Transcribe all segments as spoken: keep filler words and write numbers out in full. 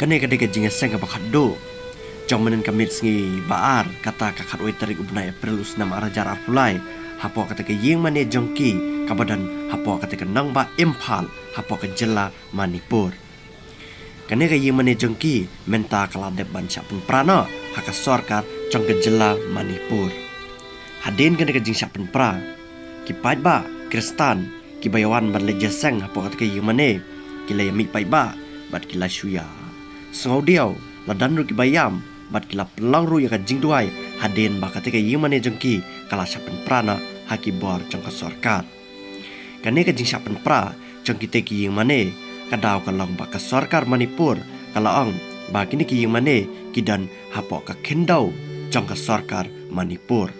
Kane ka dei ka jingïaseng kaba khatduh jong mynnin ka miet sngi ba ar, kata ka khatwei tarik u bnai April u snem ar hajar arphew lai, hapoh kata ka ïingmane jong ki kaba don hapoh kata ka nongbah Imphal, hapoh ka jylla Manipur. Kane ka ïingmane jong ki mynta ka la dep ban shah pynpra noh ha ka sorkar jong ka jylla Manipur. Hadien kane ka jingshah pynpra, ki paidbah Khristan kiba ïawan ban leit ïaseng hapoh kata ka ïingmane ki la ïamih paidbah bad ki la shu ïasngewdiaw, la don ruh kiba ïam bad ki la pynlong ruh ïa ka jingduwai hadien ba kata ka ïingmane jong ki ka la shah pynpra noh ha ki bor jong ka sorkar. Kane ka jingshah pynpra jong kita ki ïingmane, ka daw ka long ba ka sorkar Manipur ka la ong ba kine ki ïingmane ki don hapoh ka khyndew jong ka sorkar Manipur.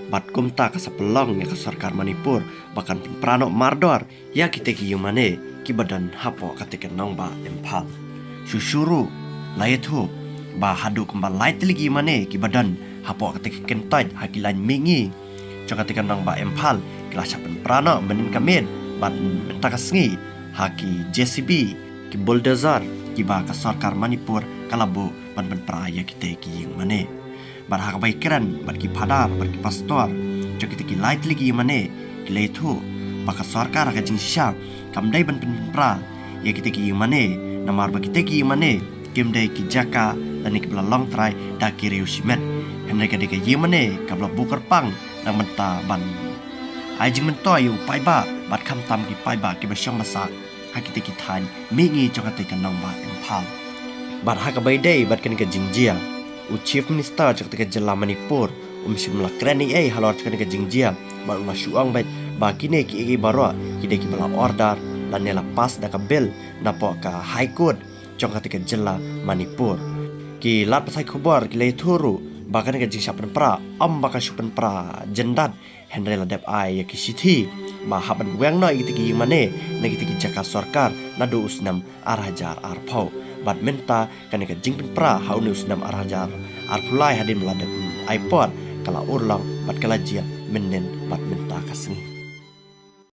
Bad kumta ka sa pynlong ïa ka sorkar Manipur ba kan pynpra noh mardor ïa kita ki ïingmane kiba don hapoh kata ka nongbah Imphal. Shuh shuh ruh la ïathuh ba haduh kumba lai tylli ki ïingmane kiba don hapoh kata ka kyntoit ha ki lain mihngi jong kata ka nongbah Imphal ki la shah pynpra noh mynnin ka miet bad mynta ka sngi ha ki J C B, ki bulldozer kiba ka sorkar Manipur ka la buh ban pynpra ïa kita ki ïingmane. Bad ha kaba ïakren bad ki phadar bad ki pastor jong kita ki lai tylli ki ïingmane, ki la ïathuh ba ka sorkar ha ka jingshisha kam dei ban pynpra ïa kita ki ïingmane, namar ba kita ki ïingmane kim dei ki jaka lane kiba la long trai da ki riew shimet. Hynrei ka dei ka ïingmane kaba la buh kyrpang na ka bynta ban ai jingmyntoi ïa u paidbah bad khamtam ki paidbah kiba shong ba sah ha kita ki thaiñ mihngi jong kata ka nongbah Imphal. Bad ha kaba ïadei bad kane ka jingjia, u Chief Minister jong kata ka jylla Manipur um shym la kren ei ei halor jong kane ka jingjia bad u la shu ong beit ba kine kiei kiei baroh ki dei kiba la order lane la pass da ka bill napoh ka High Court jong kata ka jylla Manipur. Ki lad pathai khubor ki la ïathuh ruh ba kane ka jingshah pynpra ym ba ka shu pynpra jyndat, hynrei la dep ai ïa ki shithi ba hap ban weng noh ïa kita ki ïingmane na kita ki jaka sorkar naduh u snem ar hajar arphew. Bad mynta kane ka jingpynpra ha une u snem ar hajar arphew lai hadien ba la dep ai por ka la urlong bad ka la jia mynnin bad mynta ka sngi.